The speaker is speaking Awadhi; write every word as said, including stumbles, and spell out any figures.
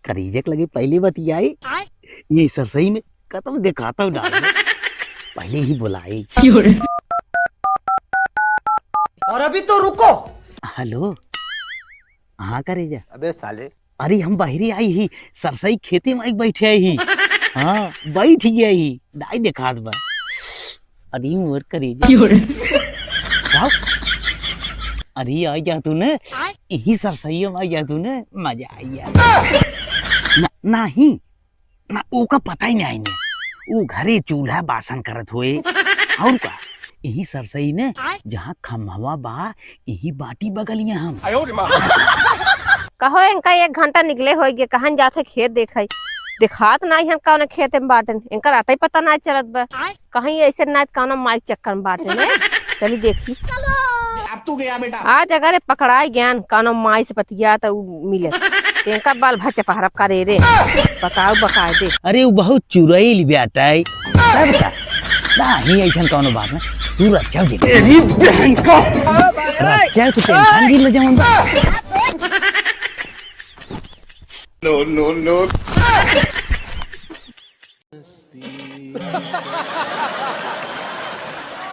करेजा के लगे पहले बतियाई। आय। ये सरसई में कतौ देखातौ ना। पहले ही बुलाई। और अभी तो रुको। हेलो। हाँ करेजा। अबे साले। अरे हम बाहरी आई ही, सरसई खेते में आई बैठे आई ही। हाँ, बैठ गया ही, दाई देखात बा। अरे मोर करेजा। क्यों रे? जाओ। अरे आ जा तू ने, आय। यही सरसइया में आ जा तू ने, मजा आई जा। ना, नहीं, ना ओका पता ही नहीं ने। ऊ घरे चूल्हा बासन करत होए। और का? यही सरसई ने, आय। जहाँ खम्हवा बा, यही बाटी बगलिया हम। कहो इनका एक घंटा निकले होइगे, कहन जात है खेत देखई, देखात नाई हन कौन खेत में बाटन, इनका रात ही पता नाई चलत बा। कहीं ऐसे नाई कौनो माई चक्कर में बाटन है। चली देखी। अब तू गया बेटा। आज अगर ये पकड़ाई गयान कौनो माई से पतिया तो उ मिले, तो इनका बाल भच्चा पहरब करे रे। बताओ बकायदे। अरे वो बहुत चुरैल बेटा है। तब का? नहीं ऐसा कौनो बात ना। तू रच्चा जी। तेरी बहन का। रच्चा तू टेंशन जी ले जाऊंगा। No, no, no।